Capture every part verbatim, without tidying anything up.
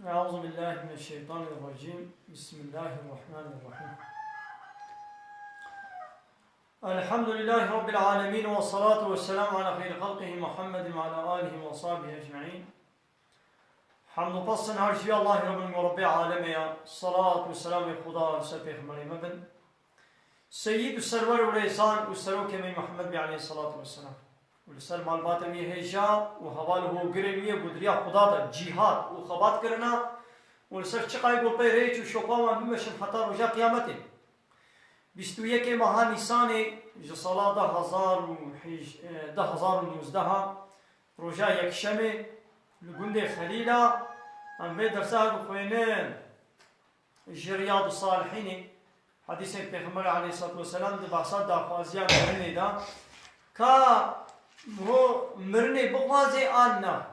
أعوذ بالله من الشيطان الرجيم. بسم الله الرحمن الرحيم. الحمد لله رب العالمين، والصلاة والسلام على خير خلقه محمد وعلى آله وأصحابه أجمعين. Hamd û pes tenha ji Allahê Rabbin û Rabbê alemê ya. Salat û selamê Xuda li ser pêxemberê me bin. Seyyid û serwer û rêzan û serokê me Muhammed bî aleyhissalatu vesselam. Û li ser malbatê wî hêja û heval û hogirên wî yê ku di riya Xuda de cîhad û xebat kirina û li ser çiqayê ku pê rêç û şopa wan bimeşin heta roja qiyametê. Bîst û yekê meha Nîsanê ji sala du hezar û hej-, eh, du hezar û nozdeha, roja yekşemê li gundê Xelîla, em vê dersa dixwînin. Ji Riyad û Salihînê, hedîsên Pêxember aleyhissalatu vesselam di behsa daxwaziya mirinê de, ka ho mirinê bixwazê an na.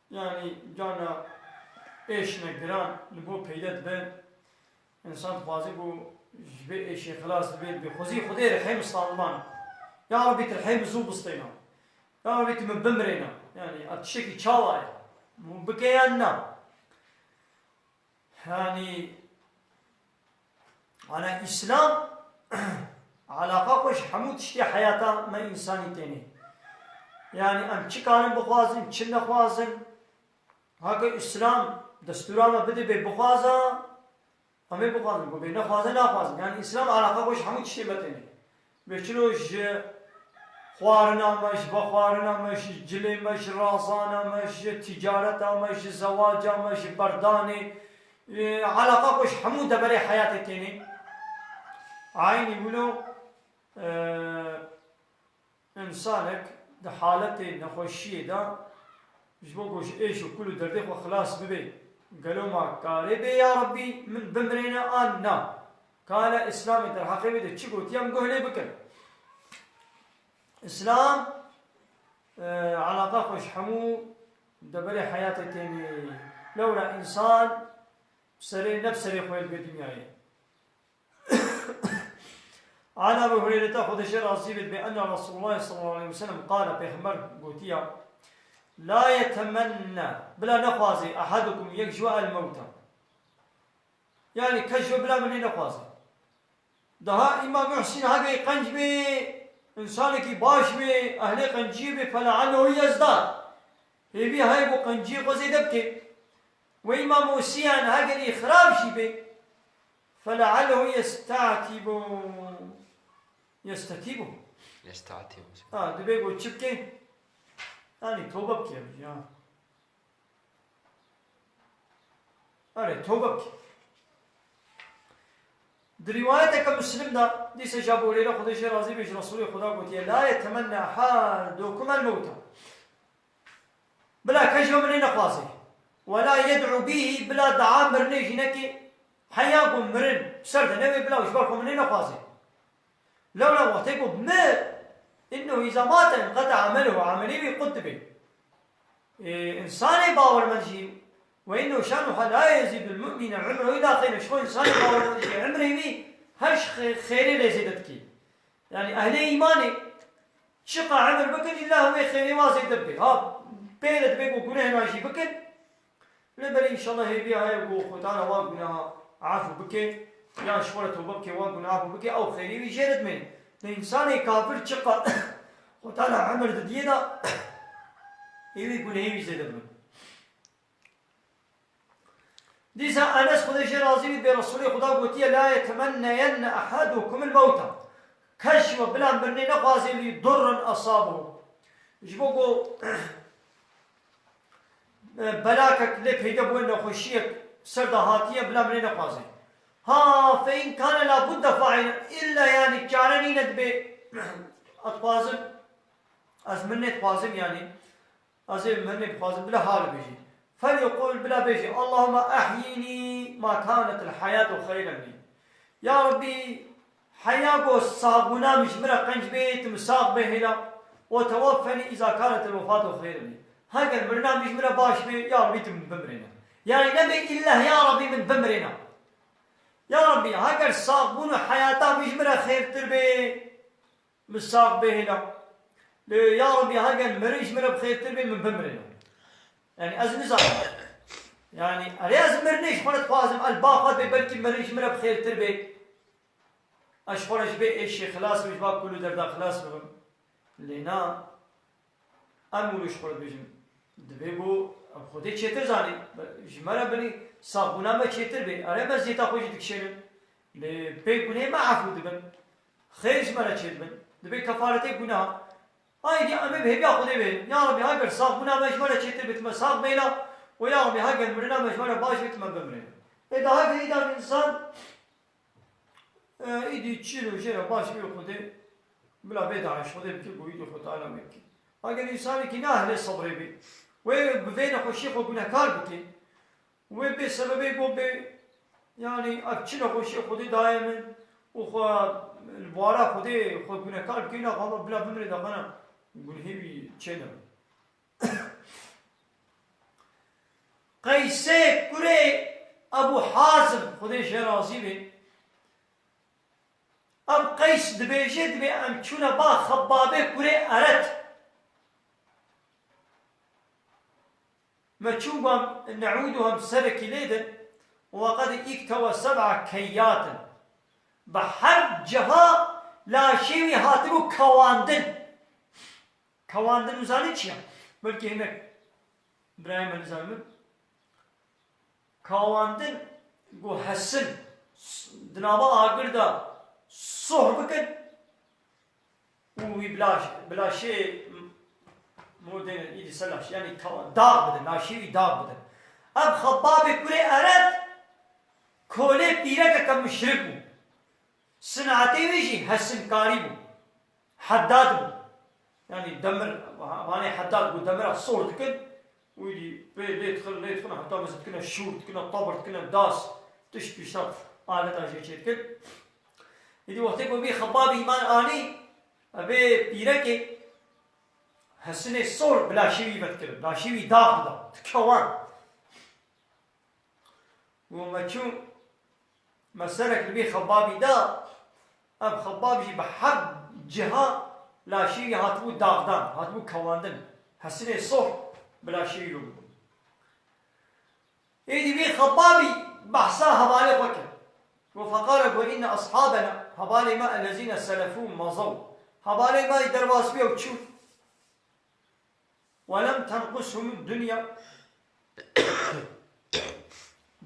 Yanî cana êşine giran li bo peyde dibe. Însan dixwaze ku ji vê êşê xilas dibe, bi xwezî Xwedê rihê misilman. Ya Rabbî, tu rihê min zû bistêna. Ya Rabbî, tu min bimirêna. Yanî ev tiştekî çawa ye? Hûn bike yan na? Yanî, ana Îslam, alaqa xwe ji hemû tiştê heyata me însanî tênê. Yanî, em çi karin bixwazin, çi nexwazin, heke Îslam destûra me bidibe bixwaza, em ê bixwazin, ku bê nexwaze, naxwazin. Yanî, Îslam alaqa xwe ji hemû tiştê me tênê. Bê çilo ji xwarina me, ji vexwarina me, ji cilê me, ji razana me, ji ticareta me, ji zewaca me, ji berdanê, e, alaqa xwe ji hemû deverê heyatê tênê. Eynî wilo, e, însanek di haletê nexweşiyê de ji bo ku ji êş û kul û derdê xwe xilas bibe, gelo ma karê bê, ya Rabbî, min bimirêne an na? Ka hele Îslamê derheqê wê de çi gotiye, em guh lê bikin. Îslam, e, alaqa xwe ji hemû deverê heyatê tênê. Lewra însan bi serê, ne bi serê xwe dibe dinyayê. An Ebu Hureyrete, Xwedê jê razî bê, dibe, enne Resulullah sallallahu aleyhi ve sellem qale, Pêxember gotiya, la yetemenna, bila nexwaze, ahadukum, yek ji we, el mewta. Yanî kes ji we bila mirinê nexwaze. Daha Îmam Muhsîn hagê qenc bê, însanekî baş bê, ehlê qenciyê bê, feleallehu yezdad. Hêvî heye ku qenciyê xwe zêde bike. Wê Îmam Husîn hagê xirab jî bê, feleallehu yestatibu. Yestetibu. Yestatibu. Ha, dibê ku çi bike? Yanî tobe bike ya. Erê, tobe bike. Di rîwayeteke Muslim de, dîse ji Ebu Hureyre, Xwedê jê razî bê, ji Resulê Xuda gotiye, la yetemenna ahadukum el mewta. Bila kes ji we mirinê nexwaze. Wela yed'u bîhî, bila dua mirinê jî neke. Heya ku mirin ser de nebe, bila ji ber xwe mirinê nexwaze. Lewla wextê ku mir, innehu îza mate inqeta ameluhu, amelê wî qut dibe. Ê, însanê bawermend jî, ve innehu şanuha la yezîdul mu'mine umruhu illa xeyran. Ji xwe însanê bawermend jî, umrê wî her ji xê-, xêrê lê zêde dikî. Yanî ehlê îmanê çiqa emir bikin, îlla hewê xêrê wa zêde bibe. Ha, pê re dibe ku gunehna jî bikin. Lê belê înşallah hêviya heye ku Xwedana wa guneha efû bike, yan ji xwe re tobe bike, wa guneha efû bike, ew xêrê wî jê re dimêne. Lê însanê kafir çiqa Xwedana emir didiye da, hêvî gunehê wî zêde bibe. Dîsa Enes, Xwedê jê razî bî, bê Resulê Xuda gotiye, la yetemenneyenne ahadukumul mewta. Kes ji we bila mirinê nexwaze, li durrin esabehu. Ji bo ku, e, belakek lê peyde bûye, nexweşiyek ser de hatiye, bila mirinê nexwaze. Ha, fe in kane la budde fa'ilen, illa yanî çare nîne dibe, ez dixwazim, ez mirinê dixwazim yanî. Ez ê mirinê bixwazim, bila hal bêjî. Fel yequl, bila bêjî, Allahümme ahyini ma kanetil hayatu xeyren li. Ya Rabbî, heya ku saxbûna min ji min re qenc bê, tu min sax bê hêla. Ve tewaffeni iza kanetil wefatu xeyren li. Heger mirina min ji min re baş bê, ya Rabbî, tu min bimirêne. Yanî nebe îllah ya Rabbî min bimirêne. Ya Rabbî, heger saxbûn û heyata min ji min re xêrtir bê, min sax bê hêla. Lê ya Rabbî, heger mirin ji min re bi xêrtir bê, min bimirêne. Yani ez nizanim. Yani erê ez mirinê ji xwe re dixwazim, el ba xwe bê, belkî mirin ji min re bi xêrtir bê. Ez ji xwe re ji bê êşê xilas bim, ji ba kul û derda xilas bibim. Lê na, em wilo ji xwe re dibêjin. Divê ku em Xwedê çêtir zanî. Ji me re binî saxbûna me çêtir bê. Erê me zêta xwe jî dikişênin. Lê pê gunehê me efû dibin. Xêr ji me re çêdibin. Dibê kefaretê guneha. Aydî em ê bi hêviya Xwedê bê. Ya Rebî, heger saxbûna me ji me re çêtir bê, tu me sax bêla. Û ya Rebî, heger mirina me ji me re baş bê, tu me bimirêne. Ê de heger îda însan, e, îdî çîr û jê re baş bê Xwedê, bila bê daîş Xwedê bike ku îdî Xwe Teala wê bike. Heger însanekî ne ehlê sebrê bê, wê bi vê nexweşiyê xwe gunehkar bike. Wê bê sebebê go bê, yanî ev çi nexweşiyê Xwedê daye min û xwe li bara Xwedê xwe gunehkar bikî, na xwe bila bimrê daxana gunehê wî çênebe. Qeysê kurê Ebû Hazim, Xwedê jê razî bê. Ev Qeys dibêje, dibê em çûne ba Xebbabê kurê Eret. Me çû wan neûdu hem serekî lê din, û qed îktewe seb'a keyyatin. Bi her ciha laşê wî hatibû kewandin. Kewandin, zanî çi ye? Belkî hinek birayê me nizanin. Kewandin, ku hesin s-, di nava agir de soh bikin û wî bila, bila şê modên îdî ser laşê, yanî kewa-, dax bidin, laşê wî dax bidin. Ev Xebbabê kurê Eret kolê pîrekeke muşrik bû. Sinatê wê jî hesinkarî bû. Heddad bû. Yanî demir, vanê heddad bû, demira sor dikin. Wî dî pê lê dixin, lê dixin, heta mezin dikine şûr, dikine tabir, dikine das. Tişt pîşa aleta jê çêdikin. Îdî wextê ku vî Xebbabî îman anî, vê pîrekê hesinê sor bi laşê wî vedikirin. Laşê wî dax dida. Dikewan. Û me çû, me serek li vî Xebbabî da, ev Xebbab jî bi her ciha laşê wî hatibû daxdan, hatibû kewandin. Hesinê soh bi laşê wî bû. Êdî vî Xebbabî behsa hevalê xwe kir. Got, feqale, got, inne eshabena, hevalê me, ellezîne selefû mezaw. Hevalê me derbas bûye û çûn. Welem tenqushum dunya.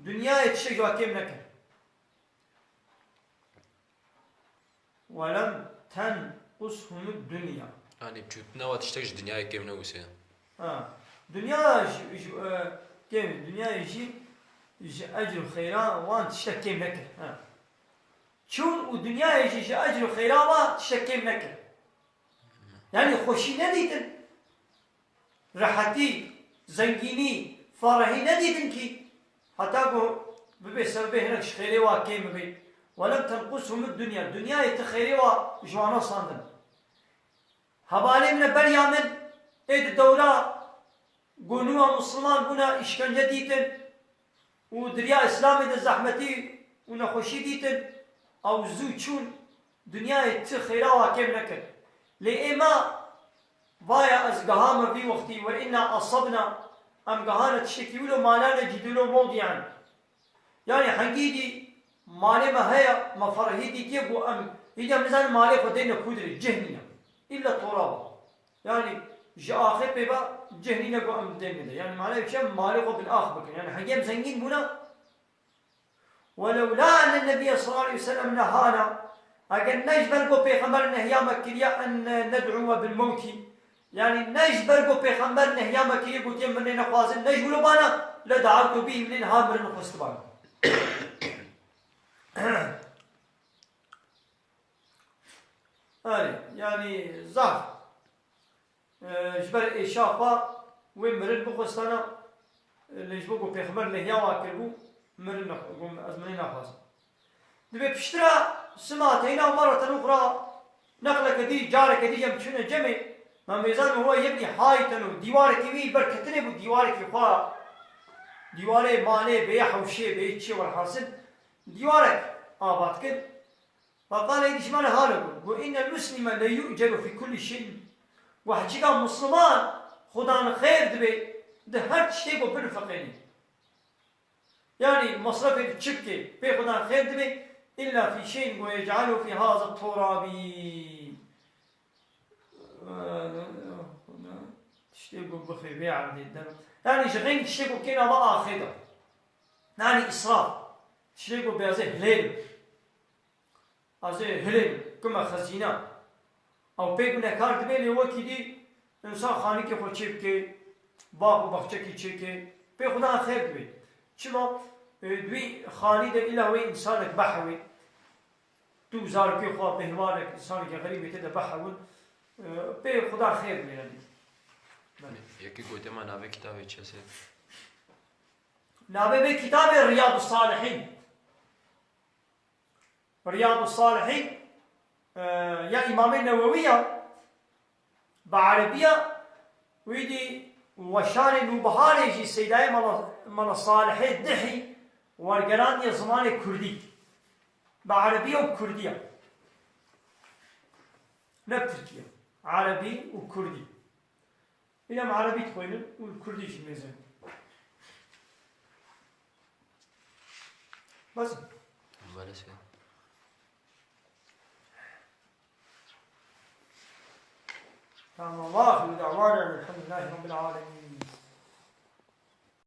Dinyayê tiştek ji wa kêm nekir. Welem tenqushum dunya. Yanî çûtina wa tiştek ji dinyayê kêm nebû sê. Ha. Dinya ji, ji, e, kêm, dinyayê jî ji ecr û xeyra wan tiştek kêm nekir. Ha. Çûn û dinyayê jî ji ecr û xeyra wan tiştek kêm nekir. Yanî xweşî nedîtin. Rehetî, zengînî, ferehî nedîtin kî heta ku bibe sebebê hinek ji xêrê wa kêm bibe. Welem tenqushum dunya. Dinyayê ti xêrê wa ji wan nesandin. Hevalê min e beriya min ê di dewra ku nû misliman bûne îşkence dîtin û di riya Îslamê de zehmetî û nexweşî dîtin, ew zû çûn, dinyayê ti xêra wa kêm nekir. Lê ê me vaya ez gihame vî wextî, we inna asabna, em gihane tiştekî wilo ma la necîdu lehu mewdi'an. Yanî hengî dî malê me heye, me ferehî dîtiye ku em, hîdî em nizanin malê xwe dêne kûdirê, cih nîne. Îlle toraba. Yanî ji axê pê ve cih nîne ku em dêne de. Yanî manayê çi ye? Malê xwe bin ax bikin. Yanî hengî em zengîn bûne. Welewla enne nebiyye sallallahu aleyhi ve sellem nehana, eger ne ji ber ku pêxember nehya me kiriye en ned'uwe bil mewtî, Yanî ne ji ber ku pêxember nehya me kiriye, gotiye mirinê nexwazin, ne ji wilo bana, le da'awtu bî, min ê niha mirin xwestibana. Erê, yanî zaf, e, ji ber êşa xwe wê mirin bixwestana, e, lê ji bo ku pêxember nehya wa kiribû, mirin nex-, got, ez mirinê naxwazim. Divê piştre sima teyna û merreten uxra neqleke dî, careke dî em çûne cemê, me mêzan me wa yekî hayten û dîwarekî wî ber ketinê bû, dîwarekî xwe, dîwarê malê bêyî hewşê, bêyî çiyê welhasil, dîwarek ava dikir. Feqale êdî ji me re hale got, got, innel muslime le yu'ceru fî kulli şey'in. Got, heçîka musliman xudan xêr dibê, Di her tiştê ku binfiqênî. Yanî mesrefê di çi bikê, pê Xudan xêr dibê, illa fî şeyin ku yec'alu fî haza turabî. Tiştê ku bixê vê erdê der. Yanî ji xêr tiştê ku kê nava axê de. Yanî israf. Tiştê ku bêzê hilêl. Ez ê hilê bikime xezîne. Ew pê gunekar dibê, lê wekî dî însan xanîkê xwe çê bike, bax û baxçekî çêke, pê Xudan xêr dibê. Çima? E, di wî xanî de îla wê însanek behewê. Tu û zarokê xwe, bêhvanek, însanekî xerîbê tê de behewin. E, pê Xudan xêr dibê, yanî. Belê. Yekî gote me navê kitavê çi ye? Navê vê kitabê Riyadus Salihîn. Riyadus Salihîn, e, ya Îmamê Newewî ya, bi erebî ya, wî dî weşanê Nûbiharê jî Seydayê Mela, Mela Salihê Dihî wergerandiye zimanê kurdî. Bi erebî ya û kurdî ya. Ne bi tirkî ya. Erebî û kurdî. Îna em erebî dixwînin û li kurdî jî mêze. Bes. Belê sê. Tamam. Ve ahiru da'wana elhamdülillahi rabbil alemin.